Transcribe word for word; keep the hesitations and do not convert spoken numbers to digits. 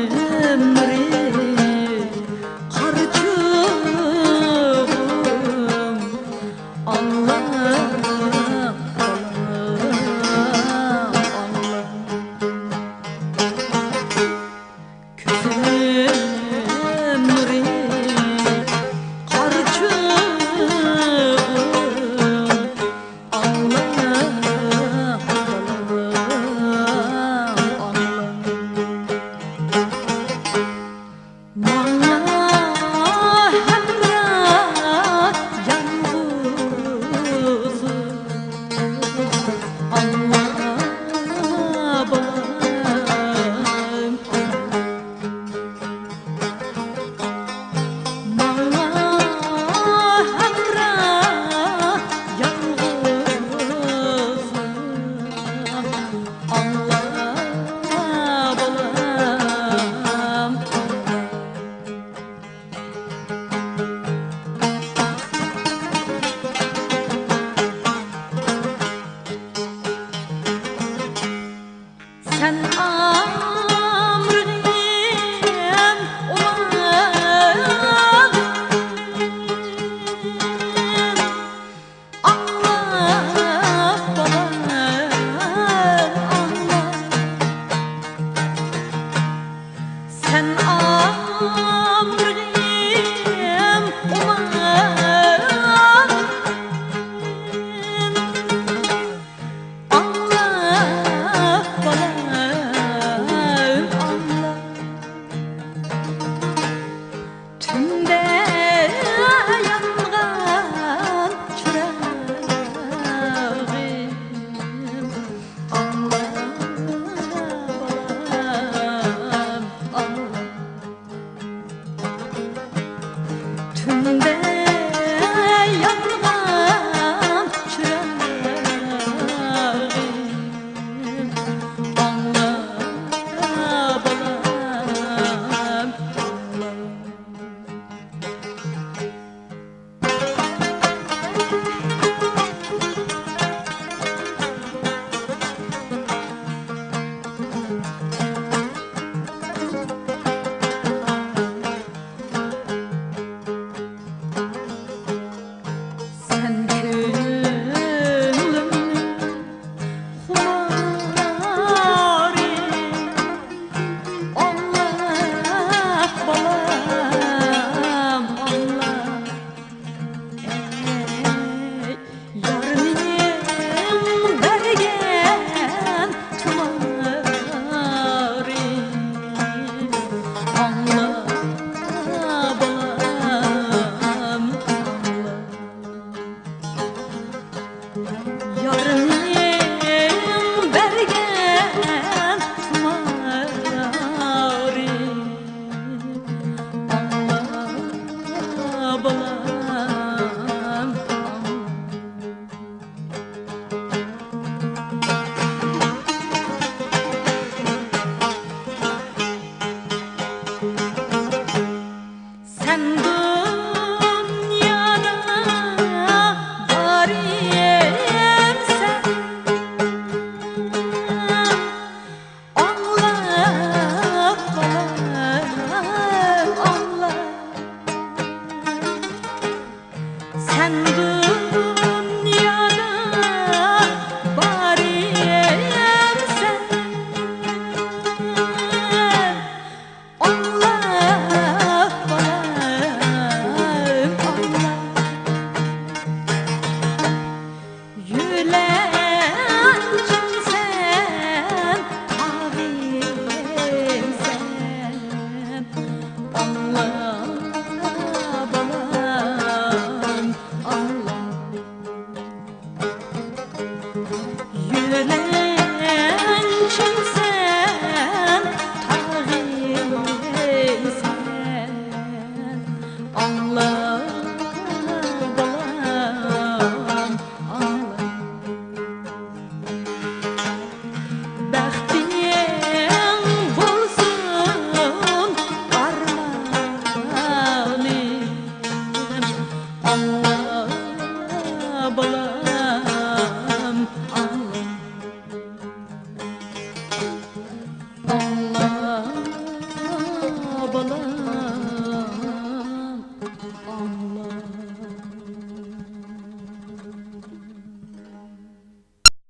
ئۆمرى قارچۇغۇم، ئاللا، بالام، ئاللا. كۆزۈم نۇرى قارچۇغۇم، ئاڭلا، بالام، ئاڭلا. ماڭا ھەمراھ يالغۇزۇم، ئاڭلا، بالام. ماڭا ھەمراھ يالغۇزۇم، ئاڭلا، بالام. سەن ئامرىغىن ئوماغىن، ئاڭلا، بالام، ئاڭلا. سەن ئامرىغىن ئوماغىن، ئاڭلا، بالام، ئاڭلا. تۈندە يانغان چىراغىم، ئاڭلا، بالام، ئاڭلا. تۈندە يانغان چىراغىم، ئاڭلا، بالام، ئاڭلا. سەن كۆڭلۈمنىڭ خۇمارى، ئاڭلا، بالام، ئاڭلا. ئەي، يارنىڭ بەرگەن تۇمارى، ئاڭلا، بالام، ئاڭلا. يارنىڭ بەرگەن خۇمارى، ئاڭلا، بالام، ئاڭلا. سەن دۇنيادا بار ئەمسەن، ئاڭلا، بالام، ئاڭلا. سەن دۇنيادا بار ئەمسەن، ئاڭلا، بالام، ئاڭلا. يۆلەنچۈمسەن، تاغىمسەن، ئاڭلا، بالام، ئاڭلا. يۆلەنچۈمسەن، تاغىمسەن، ئاڭلا، بالام، ئاڭلا. بەختىڭ بولسۇن ئارمانىم، ئاڭلا،